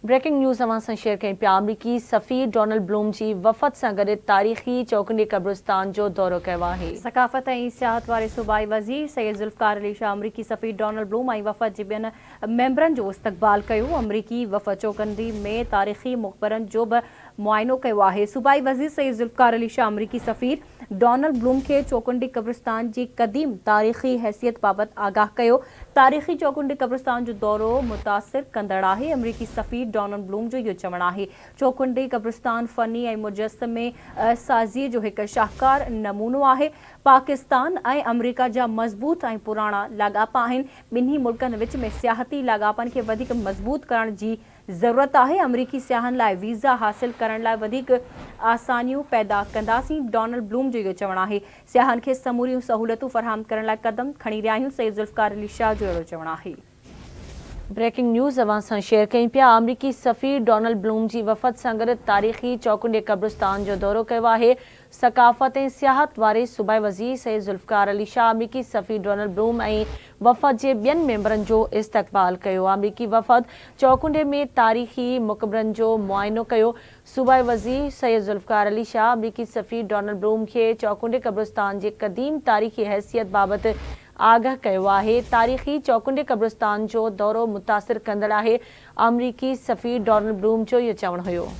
Breaking news اوهان سان share ڪيون پيا، آمريڪي سفير ڊونلڊ بلوم جي وفد سان گڏ تاريخي چوڪنڊي قبرستان جو دورو ڪيو آهي. ثقافت ۽ سياحت واري صوبائي وزير سيد ذوالفقار علي شاهه آمريڪي سفير ڊونلڊ بلوم ۽ وفد جي ٻين ميمبرن جو استقبال ڪيو. آمريڪي وفد چوڪنڊي ۾ تاريخي مقبرن جو به معائنو ڪيو آهي. صوبائي وزير سيد ذوالفقار علي شاهه آمريڪي سفير ڊونلڊ بلوم کي چوڪنڊي قبرستان جي قديم تاريخي حيثيت بابت آگاهه ڪيو. تاريخي چوڪنڊي قبرستان جو دورو متاثر ڪندڙ آهي، آمريڪي سفير ڊونلڊ بلوم جو اهو چوڻ آهي. چوڪنڊي قبرستان فني ۽ مجسمي سازيء جو هڪ شاهڪار نمونو آهي. پاڪستان ۽ آمريڪا جا مضبوط ۽ پراڻا لاڳاپا آهن، ٻنهي ملڪن وچ ۾ سياحتي لاڳاپن کي وڌيڪ مضبوط ڪرڻ جي ضرورت آهي، آمريڪي سياحن لاء ويزا حاصل ڪرڻ لاء وڌيڪ آسانيون پيدا ڪنداسين، ڊونلڊ بلوم جو اهو چوڻ آهي. سياحن کي سموريون سهولتون فراهم ڪرڻ لاء قدم کڻي رهيا آهيون، سيد ذوالفقار علي شاهه جو اهڙو چوڻ آهي. بريڪنگ نيوز اوهان سان شيئر ڪيون پيا، آمريڪي سفير ڊونلڊ بلوم جي وفد سان گڏ تاريخي چوڪنڊي قبرستان جو دورو ڪيو آهي. ثقافت ۽ سياحت واري صوبائي وزير سيد ذوالفقار علي شاهه آمريڪي سفير ڊونلڊ بلوم ۽ وفد جي ٻين ميمبرن جو استقبال ڪيو. آمريڪي وفد چوڪنڊي ۾ تاريخي مقبرن جو معائنو ڪيو. صوبائي وزير سيد ذوالفقار علي شاهه آمريڪي سفير ڊونلڊ بلوم کي چوڪنڊي قبرستان جي قديم تاريخي حيثيت بابت آگاهه ڪيو آهي. تاريخي چوڪنڊي قبرستان جو دورو متاثر ڪندڙ آهي، آمريڪي سفير ڊونلڊ بلوم جو اهو چوڻ هيو.